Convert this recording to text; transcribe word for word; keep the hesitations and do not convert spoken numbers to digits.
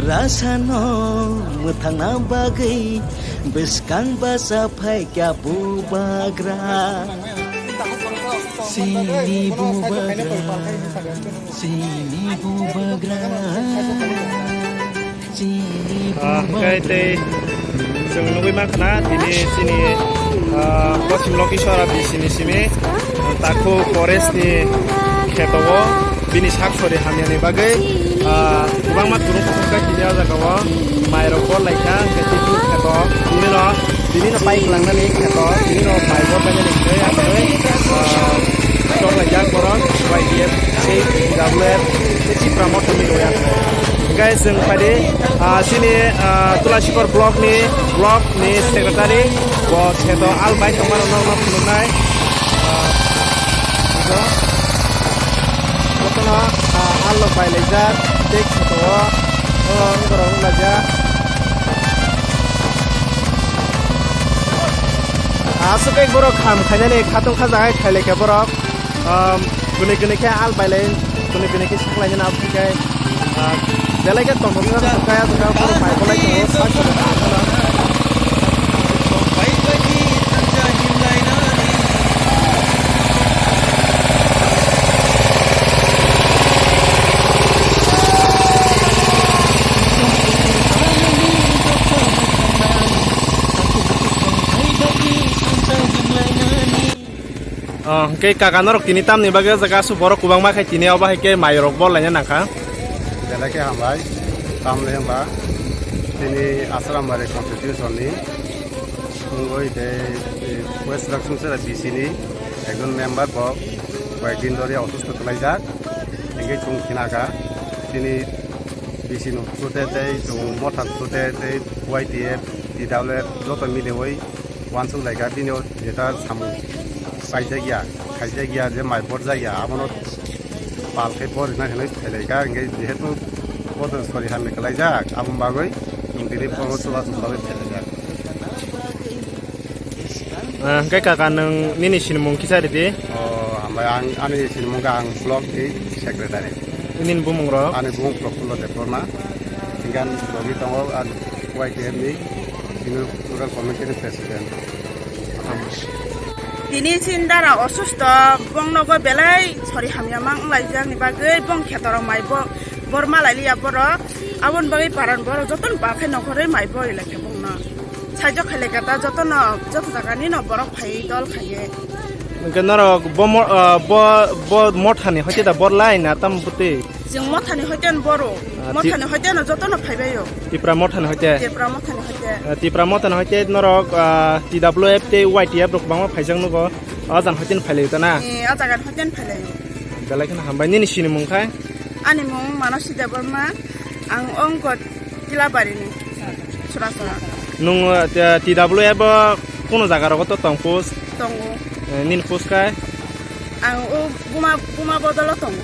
Rasano mwthangna bagwi bwskang basa phaikya bubagra. Chini bubagra, chini bubagra, chini Ah, bubagra. Khe tei chwng nugwi mankha na tini chini, ah, Poschim Lokhisora B C ni simi, ah, Takhuk Forest ni kheto o bini sak sori hamyani bagwi, ah, kwbangma kwrwng kuthuk khe tini o jaga o mairok bol lai kha, hwnkhe tei kheto tini no, tini no pai kwlangnani kheto, tini no pai bol painani hwnkhe aswk, ah, chok laijak borok, Y D F, tei T W F, tei Tipra Motha ni loya. Hwnkhe chwng phaidi, ah, chini, ah, Tulasikhor block ni, block ni secretary, bo kheto al bai tongma rok no phunuknai. Ah, jotono, ah, al rok bai laijak, tei kheto o, o, borok wng laijak. Aswk khe borok kham khainani khatung kha jagai khailai kha borok. Um, kwnwi kwnwi khe al bailai, kwnwi kwnwi khe saklainani abo khe, ah, belai khe tongthokjak kaya borok mai bolai tongo. Ah, hwnkhe kaka norok tini tamni bagwi o jaga aswk borok kwbangma khe tini obo hai khe mairok bol laina nangkha. Belai khe hambai, tamni hwnba tini Asrambari constitution ni wngwi tei, tei West Laksumsera B C ni ekjon member bo koyekdin dhori osusto kwlaijak, hwnkhe chwng khinakha tini B C ni through tei chwng motha through tei Y T F, T W F joto miliwi uansuk lai kha, bini o jeta samung paijak ya, khaijak ya, je mai borjak ya, abono pal khe bor rina hinwi phailai kha, hwnkhe jehetu bo to sori hamya kwlaijak, aboni bagwi chwng tini bono chubachu bagwi phailaijak. Ah, hwnkhe kaka, nwng nini sinimung kisa ridi? O, hambai, ang, ani sinimung khe ang block ni secretary. Nini bumung rok? Ani bumung Prafulla Debbarma, hwnkhe ang logi tongo, ang Y T F ni, bini rural committee ni president. Tini chini dara osusto, bongnogo belai sori hamya mang wnglaijak ni bagwi bong khetorok mai bo-, bor malai liya borok. Aboni bagwi paran borok jotono ba khe nongkhorwi mai boi lai kha bongno. Saijo khailai kha ta jotono, joto jagani no borok phaiwi dol khaiwi. Hwnkhe norok bo mo-, ah, bo, bo mothani hoite da bor lai na tam bwtwi? Chwng mothani hoite no boro. Ah, ti- Mothani hoite no jotono phaibaio. Tipra mothani hoite? Tipra mothani hoite. Ah, Tipra mothani hoite norok, ah, T W F tei Y T F rok kwbangma phaijak nugo. O jaga hoite no phailai ta na? Eh, o jaga hoite no phailai. Belai kheno hambai. Nini sinimung khai? Ani mung Manosi Debbarma. Ang ongko Tilabari ni. Churachara. Nung, eh, T W F o kuno jaga rogo to tong post? Tongo. Eh, nini post khai? Ang o Buma, Buma Bodolo tongo.